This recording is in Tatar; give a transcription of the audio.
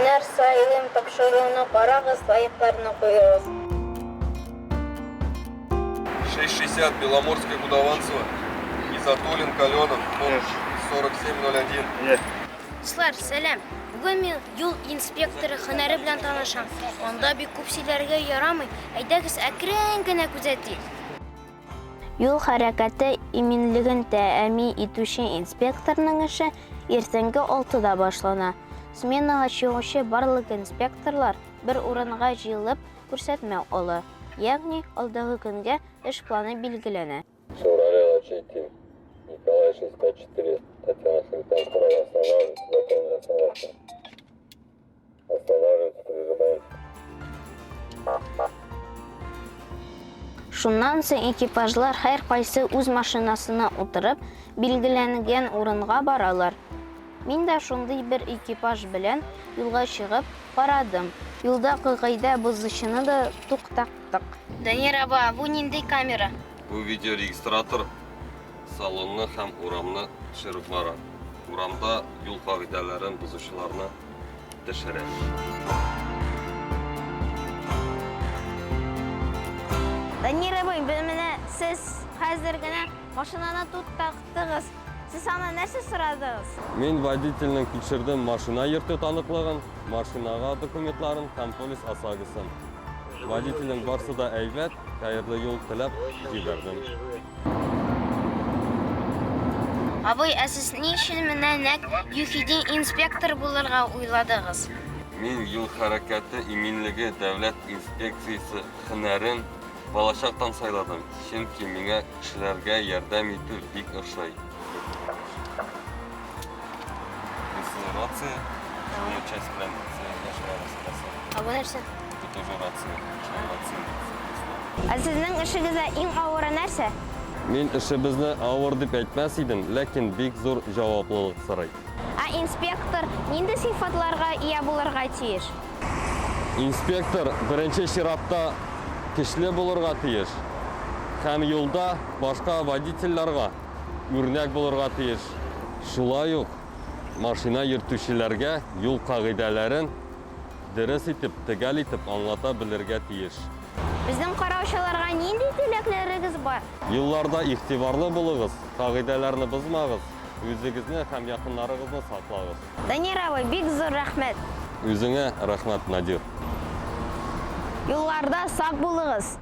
Һөнәр сайлыйм тапшыруны карагыз, лайкларны куегыз. 6,60, Беломорская, Гудованцево, Изатуллин, Каленов, код 4701. Дуслар, сәлам! Бүген мин юл инспекторы һөнәре белән танышам. Анда бик күп сөйләргә ярамый, әйдәгез әкрен генә күзәтик. Юл хәрәкәте иминлеген тәэмин итүче инспекторның эше иртәнге алтыда башлана. Сменага чыгучы барлык инспекторлар бер урынга җыелып күрсәтмә ала, ягъни алдагы көнгә эш планы билгеләнә. Шурале Лачетти, Николай 654, Татьяна Хритан, справа останавливаться, законная остановка. Останавливаться, прижимаемся. Шуннан соң экипажлар һәркайсы үз машинасына утырып, билгеләнгән урынга баралар. Мин дә шундый бер экипаж белән юлга чыгып карадым. Юлда кагыйдә бозучыны да туктаттык. Данир аба, бу нинди камера? Бу видеорегистратор салонны һәм урамны төшереп бара. Урамда юл кагыйдәләрен бозучыларны төшерә. Данир абый, менә сез хәзер генә машинаны туктаттыгыз. Сез аннан нәрсә сорадыгыз? Мин водительнең тикшердем машина йөртү таныклыгын, машинага документларын һәм полис ОСАГОсын. Водительнең барсы да әйбәт, хәерле юл теләп җибәрдем. Абый, ә сез ни өчен менә нәкъ ЮХИДИ инспекторы булырга уйладыгыз? Мин юл хәрәкәте иминлеге дәүләт инспекциясе һөнәрен балачактан сайладым, чөнки миңа кешеләргә ярдәм итү бик ошый. Бусы рация, шуны часть белән сәяхәтчеләр арасында. Ә бу нәрсә? Это тоже рация, шул рация. Ә сезнең эшегездә иң авыры нәрсә? Мин эшебезне авыр дип әйтмәс идем, ләкин бик зур җаваплылык сорый. Ә инспектор нинди сыйфатларга ия булырга тиеш? Инспектор беренче чиратта көчле булырга тиеш һәм юлда башка водительләргә үрнәк булырга тиеш. Шулай ук машина йөртүчеләргә юл кагыйдәләрен дөрес итеп, төгәл итеп аңлата белергә тиеш. Безнең караучыларга нинди теләкләрегез бар? Юлларда игътибарлы булыгыз, кагыйдәләрне бозмагыз, үзегезне һәм якыннарыгызны саклагыз. Данир абый, бик зур рәхмәт! Үзеңә рәхмәт, Надир. Юлларда сак булыгыз!